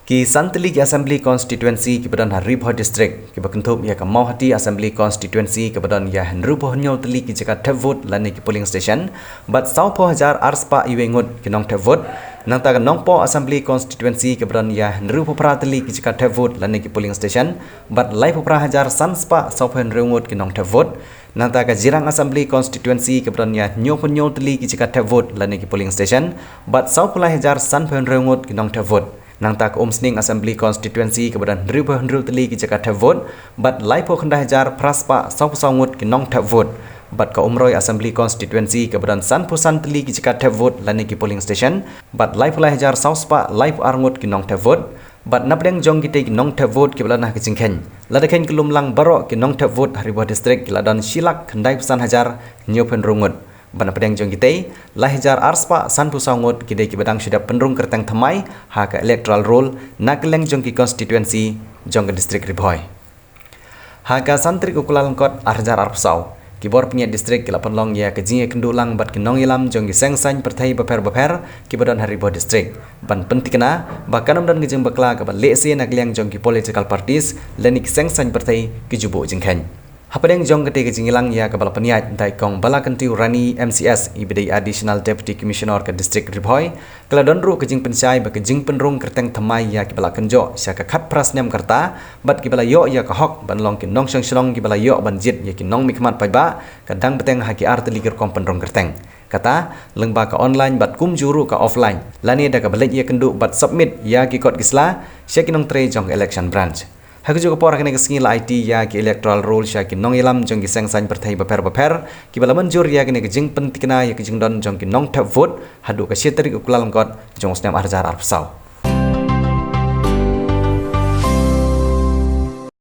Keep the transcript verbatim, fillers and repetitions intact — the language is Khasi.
Ki san tylli ki Assembly Constituency kiba don ha Ri Bhoi District, kiba kynthup ïa ka Mawhati Assembly Constituency kaba don ïa hynriewphew hynñiew tylli ki jaka thep vote lane ki polling station, bad sawphew hajar ar spah iwei ngut ki nongthep vote. Nangta ka Nongpoh Assembly Constituency kaba don ïa hynriewphew phra tylli ki jaka thep vote lane ki polling station, bad laiphew phra hajar san spah sawphew hynriew ngut ki nongthep vote. Nangta ka Jirang Assembly Constituency kaba don ïa hynñiewphew hynñiew tylli ki jaka thep vote lane ki polling station, bad sawphew lai hajar sanphew hynriew ngut ki nongthep vote. Nangta ka Umsning Assembly Constituency kaba don hynriewphew hynriew tylli ki jaka thep vote, bad laiphew khyndai hajar phra spah sawphew saw ngut ki nongthep vote. Bad ka Umroi Assembly Constituency kaba don sanphew san tylli ki jaka thep vote lane ki polling station, bad laiphew lai hajar saw spah laiphew ar ngut ki nongthep vote. Bad napdeng jong kitei ki nongthep vote kiba la na ka jingkheiñ, la da kheiñ kyllum lang baroh ki nongthep vote ha Ri Bhoi District ki la don shi lak khyndaiphew san hajar hynñiewphew hynriew ngut. Bad napdeng jong kitei, lai hajar ar spah sanphew saw ngut ki dei kiba dang shu dep pynrung kyrteng thymmai ha ka electoral roll na kylleng jong ki constituency jong ka district Ri Bhoi. Ha ka san tarik u Kyllalyngkot ar hajar arphew saw, ki bor pynïaid district ki la pynlong ïa ka jingïakynduh lang bad ki nongïalam jong ki seng saiñ pyrthei bapher bapher kiba don ha Ri Bhoi District, ban pynthikna ba kan ym don ka jingbakla kaba lehse na ka liang jong ki political parties lane ki seng saiñ pyrthei ki ju buh jingkheiñ. Hapdeng jong katei ka jingïalang ïa kaba la pynïaid da i Kong Balakyntiew Rani M C S, iba dei Additional Deputy Commissioner ka District Ri Bhoi, ka la don ruh ka jingpynshai ba ka jingpynrung kyrteng thymmai ïa kiba la kynjoh sha ka khatphra snem ka rta bad kiba la ïoh ïa ka hok ban long ki nongshong shnong kiba la ïoh ban jied ïa ki nongmihkhmat paidbah, ka dang bteng ha ki ar tylli ki rukom pynrung kyrteng. Kata lyngba ka online bad kumjuh ruh ka offline, lane da kaba leit ïakynduh bad submit ïa ki kot ki sla sha ki nongtrei jong ka election branch. Ha kajuh ka por ha kane ka sngi la aiti ïa ki electoral roll sha ki nongïalam jong ki seng saiñ pyrthei bapher bapher kiba la mynjur ïa kane ka jingpynthikna ïa ka jingdon jong ki nongthep vote haduh ka shi tarik u Kyllalyngkot jong u snem ar hajar arphew saw.